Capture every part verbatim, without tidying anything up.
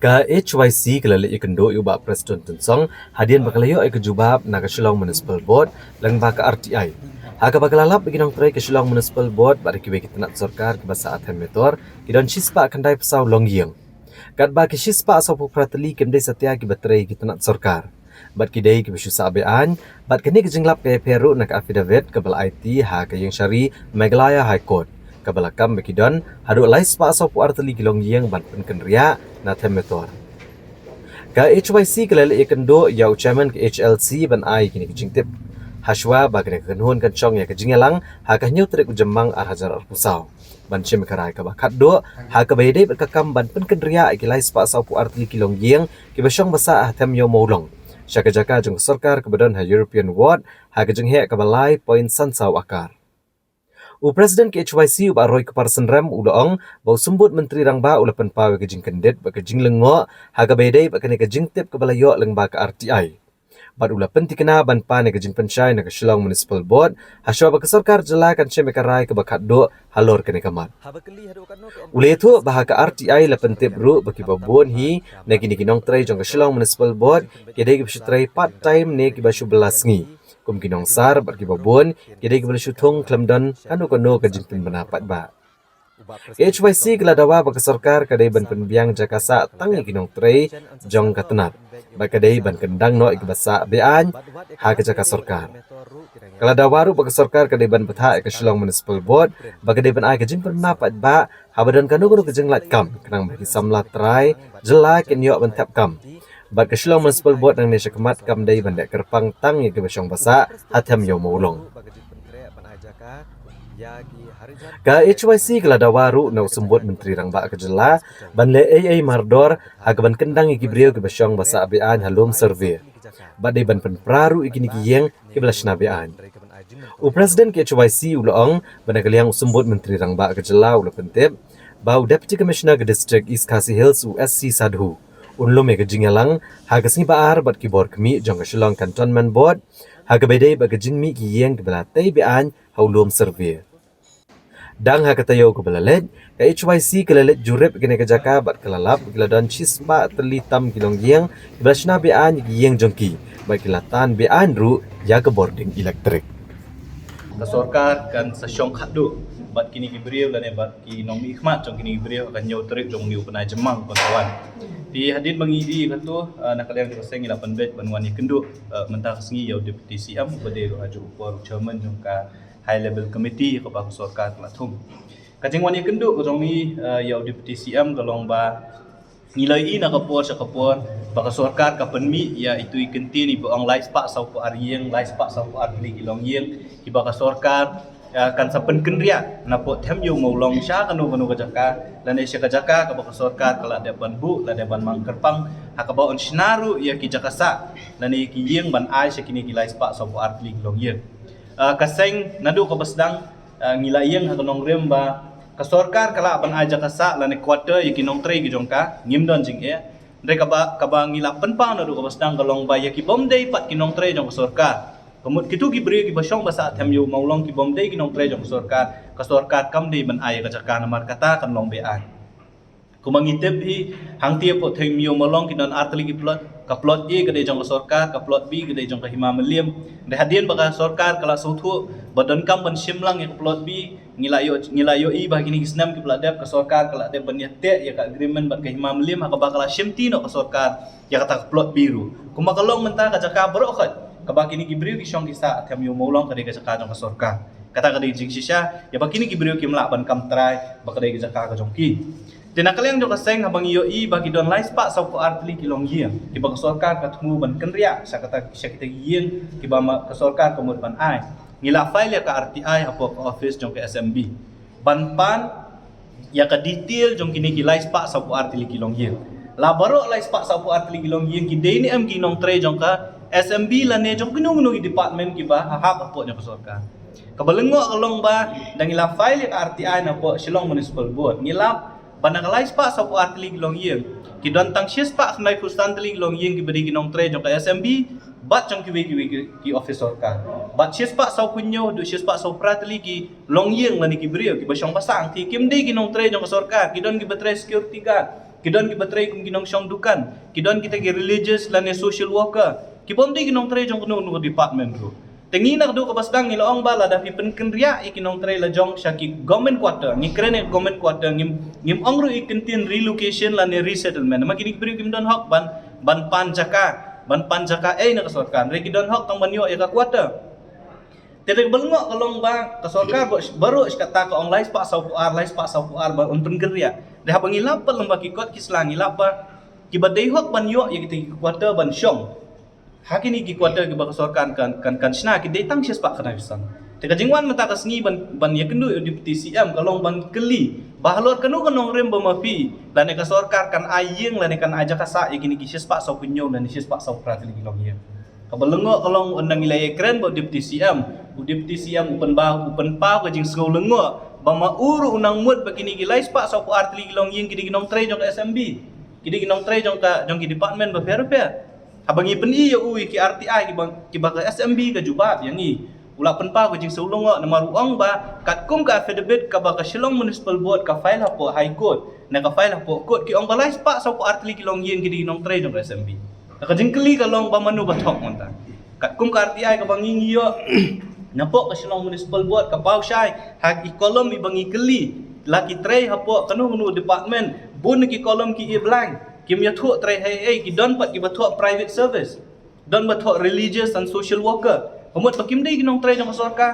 Ka H Y C ka la leit ïakynduh ïa u Bah Prestone Tynsong hadien ba ka la ïoh ïa ka jubab na ka Shillong Municipal Board lyngba ka R T I. Ha kaba ka la lap ïa ki nongtrei ka Shillong Municipal Board bad ïa kiwei ki tnat sorkar kiba sah ha Them Metor, ki don shispah khyndai phew saw longïing. Katba ki shispah sawphew phra tylli kim dei satia kiba trei ki tnat sorkar. Bad ki dei kiba shu sah be-aiñ, bad kane ka jinglap ka ïapher ruh na ka affidavit kaba la aiti ha ka Ïingshari Meghalaya High Court, kaba la kam ba ki don haduh lai spah sawphew ar tylli ki longïing ban pynkynriah na Them Metor. Ka H Y C ka la leit ïakynduh ïa u chairman ka H L C ban ai kine ki jingtip, hashwa ba kane ka kynhun kan shong ïa ka jingïalang ha ka hynñiew tarik u Jymmang ar hajar arphew saw, ban shim ïa ka rai kaba khatduh ha kaba ïadei bad ka kam ban pynkynriah ïa ki lai spah sawphew ar tylli ki longïing kiba shong ba sah ha Them Ïew Mawlong sha ka jaka jong ka sorkar kaba don ha European Ward ha ka jingheh kaba lai point san saw akar. U President ka H Y C u Bah Roy Kpar Synrem u la ong ba u Symbud Myntri Rangbah u la pynpaw ïa ka jingkyndit bad ka jinglyngngoh ha kaba ïadei bad kane ka jingtip kaba la ïoh lyngba ka R T I. Bad u la pynthikna ban pan ïa ka jingpynshai na ka Shillong Municipal Board hashwa ba ka sorkar jylla kan shim ïa ka rai kaba khatduh halor kane ka mat. U la ïathuh ba ha ka R T I la pyntip ruh ba kiba bun hi na kine ki nongtrei jong ka Shillong Municipal Board ki dei kiba shu trei part time ne kiba shu bylla sngi. Kum ki nongsar bad kiba bun ki dei kiba la shu thung khlem don kano kano ka jingpynbna paidbah. Ka H Y C ka la dawa ba ka sorkar ka dei ban pynbiang jaka sah tang ïa ki nongtrei jong ka tnat, bad ka dei ban kyndang noh ïa kiba sah be-aiñ ha ka jaka sorkar. Ka la dawa ruh ba ka sorkar ka dei ban bthah ïa ka Shillong Municipal Board ba ka dei ban ai ka jingpynbna paidbah haba don kano kano ka jinglait kam, khnang ba ki samla trai jylla kin ïoh ban thep kam. Bad ka Shillong Municipal Board nangne shakhmat kam dei ban leh kyrpang tang ïa kiba shong ba sah ha Them Ïew Mawlong. Ka H Y C ka la dawa ruh na u Symbud Myntri Rangbah ka jylla ban leh ei ei mardor ha kaban kyndang ïa ki briew kiba shong ba sah be-aiñ ha lum survey. Bad dei ban pynpra ruh ïa kine ki ïing kiba la shna be-aiñ. U President ka H Y C u la ong ba na ka liang u Symbud Myntri Rangbah ka jylla u la pyntip ba u Deputy Commissioner ka District East Khasi Hills u S C Sadhu un lum ïa ka jingïalang ha ka sngi ba ar bad ki bor khmih jong ka Shillong Cantonment Board ha kaba ïadei bad ka jingmih ki ïing kiba la tei be-aiñ ha u lum survey. Dang ha ka taïew kaba la leit, ka H Y C ka la leit jurip ïa kane ka jaka bad ka la lap ba ki la don shispah tylli tam ki longïing kiba la shna be-aiñ ïa ki ïing jong ki bad ki la tan be-aiñ ruh ïa ka bording elektrik. Ka sorkar kan sa shong khatduh bad kine ki briew lane bad ki nongmihkhmat jong kine ki briew ha ka hynñiew tarik jong une u bnai Jymmang ba sa wan. Te hadien ba ngi ïohi kato, eh, na ka liang jong ka seng ngi la pynbeit ban wan ïakynduh, eh, mynta ka sngi ïa u Deputy C M uba dei ruh ha juh u por u chairman jong ka High Level Committee kaba ka sorkar ka la thung. Ka jingwan ïakynduh ka jong ngi, eh, ïa u Deputy C M ka long ba ngi la ïohi na ka por sha ka por ba ka sorkar ka pynmih ïa itu i kyntien iba ong lai spah sawphew ar ïing, lai spah sawphew ar tylli ki longïing kiba ka sorkar, eh, kan sa pynkynriah na poh Them Ïew Mawlong sha kano kano ka jaka lane sha ka jaka kaba ka sorkar ka la dep ban buh, la dep ban mang kyrpang ha kaba yn shna ruh ïa ki jaka sah lane ki ïing ban ai sha kine ki lai spah sawphew ar tylli ki longïing. Eh, ka seng naduh kaba sdang, eh, ngi la ïeng ha ka nongrim ba ka sorkar ka lah ban ai jaka sah lane quarter ïa ki nongtrei ki jong ka, ngim don jingeh. Hynrei kaba, kaba ngi la pynpaw naduh kaba sdang ka long ba ïa ki bym dei pat ki nongtrei jong ka sorkar, ka mut kitu ki briew kiba shong ba sah Them Ïew Mawlong ki bym dei ki nongtrei jong ka sorkar, ka sorkar kam dei ban ai ïa ka jaka namar kata kan long be-aiñ. Kumba ngi tip hi, hangtei hapoh Them Ïew Mawlong ki don ar tylli ki plot, ka plot A ka dei jong ka sorkar, ka plot B ka dei jong ka Hima Mylliem. Hynrei hadien ba ka sorkar ka la sngewthuh ba donkam ban shim lang ïa ka plot B, ngi la ïoh, ngi la ïohi ba ha kine ki snem kiba la dep ka sorkar ka la dep ban ïateh ïa ka agreement bad ka Hima Mylliem ha kaba ka la shimti noh ka sorkar ïa kata ka plot B ruh. Kumba ka long mynta ka jaka baroh khoit kaba kine ki briew ki shong ki sah Them Ïew Mawlong ka dei ka jaka jong ka sorkar. Kata ka dei jingshisha ïa ba kine ki briew kim lah ban kam trai ba ka dei ka jaka ka jong ki. Te na ka liang jong ka seng haba ngi ïohi ba ki don lai spah sawphew ar tylli ki longïing kiba ka sorkar ka thmu ban kynriah sha kata, sha kita ki ïing kiba ma, ka sorkar ka mut ban ai, ngi la file ïa ka R T I hapoh ka office jong ka S M B ban pan ïa ka detail jong kine ki lai spah sawphew ar tylli ki longïing. La baroh lai spah sawphew ar tylli ki longïing ki dei ne em ki nongtrei jong ka S M B lane jong kino kino ki department kiba hap hapoh jong ka sorkar. Kaba lyngngoh ka long ba da ngi la file ïa ka R T I napoh Shillong Municipal Board, ngi lap ba na ka lai spah sawphew ar tylli ki longïing ki don tang shispah khyndai phew san tylli ki longïing kiba dei ki nongtrei jong ka S M B bad jong kiwei kiwei ki, ki office sorkar. Bad shispah sawphew hynñiew haduh shispah sawphew phra tylli ki longïing lane ki briew kiba shong ba sah hangtei kim dei ki nongtrei jong ka sorkar, ki don kiba trei security guard. Ki don kiba trei kum ki nongshong dukan, ki don kita ki religious lane social worker, ki bym dei ki nongtrei jong kano kano department ruh. Te ngi na ka duh kaba sdang ngi la ong ba lada phi pynkynriah ïa ki nongtrei la jong sha ki government quarter, ngi kren ïa government quarter, ngim, ngim ong ruh ïa ki ktien relocation lane resettlement. Namar kine ki briew kim don hok ban, ban pan jaka, ban pan jaka ei na ka sorkar. Hynrei ki don hok tang ban ïoh ïa ka quarter. Te da kaba lyngngoh ka long ba ka sorkar ba, baroh shi katta ka ong lai spah saw phew ar, lai spah saw phew ar ba un pynkynriah. Te haba ngi lap pat lem bad ki kot ki sla ngi lap ba kiba dei hok ban ïoh ïa kita ki quarter ban shong ha kine ki quarter kiba ka sorkar kan, kan, kan shna ki dei tang shi spah khyndai phew san. Te ka jingwan mynta ka sngi ban, ban ïakynduh ïa u Deputy C M ka long ban kylli ba halor kano ka nongrim ba ma phi lane ka sorkar kan ai ïing lane kan ai jaka sah ïa kine ki shi spah saw phew hynñiew lane shi spah saw phra tylli ki longïing. Kaba lyngngoh ka long ynda ngi la ïakren bad u Deputy C M, u Deputy C M u pynpaw, u pynpaw ka jingsngew lyngngoh ba ma u ruh u nang mut ba kine ki lai spah saw phew ar tylli ki longïing ki dei ki nongtrei jong ka S M B, ki dei ki nongtrei jong ka, jong ki department bapher bapher. Haba ngi pyni ïa u ïa ki R T I kiba, kiba ka S M B ka jubab ïa ngi, u la pynpaw ka jingsngew lyngngoh namar u ong ba katkum ka affidavit kaba ka Shillong Municipal Board ka file hapoh High Court ne ka file hapoh court ki ong ba lai spah saw phew ar tylli ki longïing ki dei ki nongtrei jong ka S M B. Ka jingkylli ka long ba mano ba thok mynta. Katkum ka R T I kaba ngi ngi ïoh napoh ka Shillong Municipal Board ka paw shai ha i column iba ngi kylli la ki trei hapoh kano kano department, bun na ki column ki i blank, kim ïathuh trei ha ei ei, ki don pat kiba thoh private service, don ba thoh religious and social worker. Ka mut ba kim dei ki nongtrei jong ka sorkar.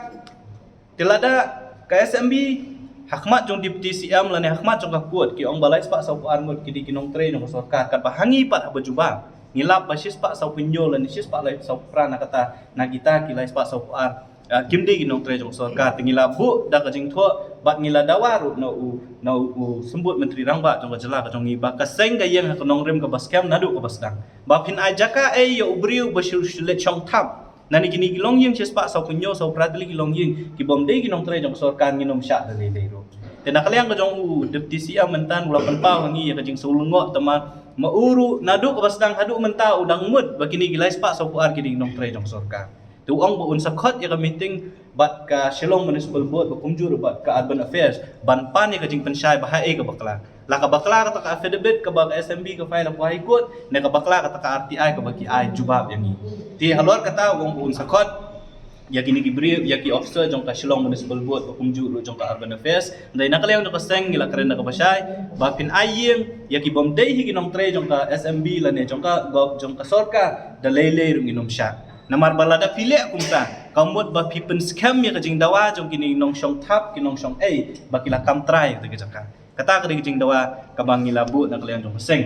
Te lada ka S M B ha khmat jong Deputy C M lane ha khmat jong ka court ki ong ba lai spah saw phew ar ngut ki dei ki nongtrei jong ka sorkar, katba ha ngi pat haba jubab ngi lap ba shi spah saw phew hynñiew lane shi spah lai saw phew phra na kata, na kita ki lai spah saw phew ar, ah, kim dei ki nongtrei jong ka sorkar. Te ngi la buh da ka jingthoh bad ngi la dawa ruh na u, na u, u Symbud Myntri Rangbah jong ka jylla ka jong ngi ba ka seng ka ïeng ha ka nongrim kaba skhem naduh kaba sdang. Ba phin ai jaka ei ïa u briew ba shu, shu leit shong thap na kine ki longïing shi spah saw phew hynñiew saw phra tylli ki longïing ki bym dei ki nongtrei jong ka sorkar, ngin ym shah da lei lei ruh. Te na ka liang ka jong u Deputy C M mynta u la pynpaw ha ngi ïa ka jingsngew lyngngoh, tangba ma u ruh naduh kaba sdang haduh mynta u dang mut ba kine ki lai spah saw phew ar ki dei ki nongtrei jong ka sorkar. Te u ong ba un sa khot ïa ka meeting bad ka Shillong Municipal Board ba kumjuh ruh bad ka Urban Affairs ban pan ïa ka jingpynshai ba ha ei ka bakla. La ka bakla kata ka affidavit kaba ka S M B ka file hapoh High Court ne ka bakla kata ka R T I kaba ki ai jubab ïa ngi. Te halor kata u ong ba un sa khot ïa kine ki briew, ïa ki officer jong ka Shillong Municipal Board ba kumjuh ruh jong ka Urban Affairs. Hynrei na ka liang jong ka seng ngi la kren da kaba shai ba phin ai ïing ïa ki bym dei hi ki nongtrei jong ka S M B lane jong ka gov, jong ka sorkar da lei lei ruh ngin ym shah. Namar ba lada phi leh kumta ka mut ba phi pynskhem ïa ka jingdawa jong kine ki nongshong thap, ki nongshong ei ba ki la kam trai ïa kata ka jaka. Kata ka dei ka jingdawa kaba ngi la buh na ka liang jong ka seng.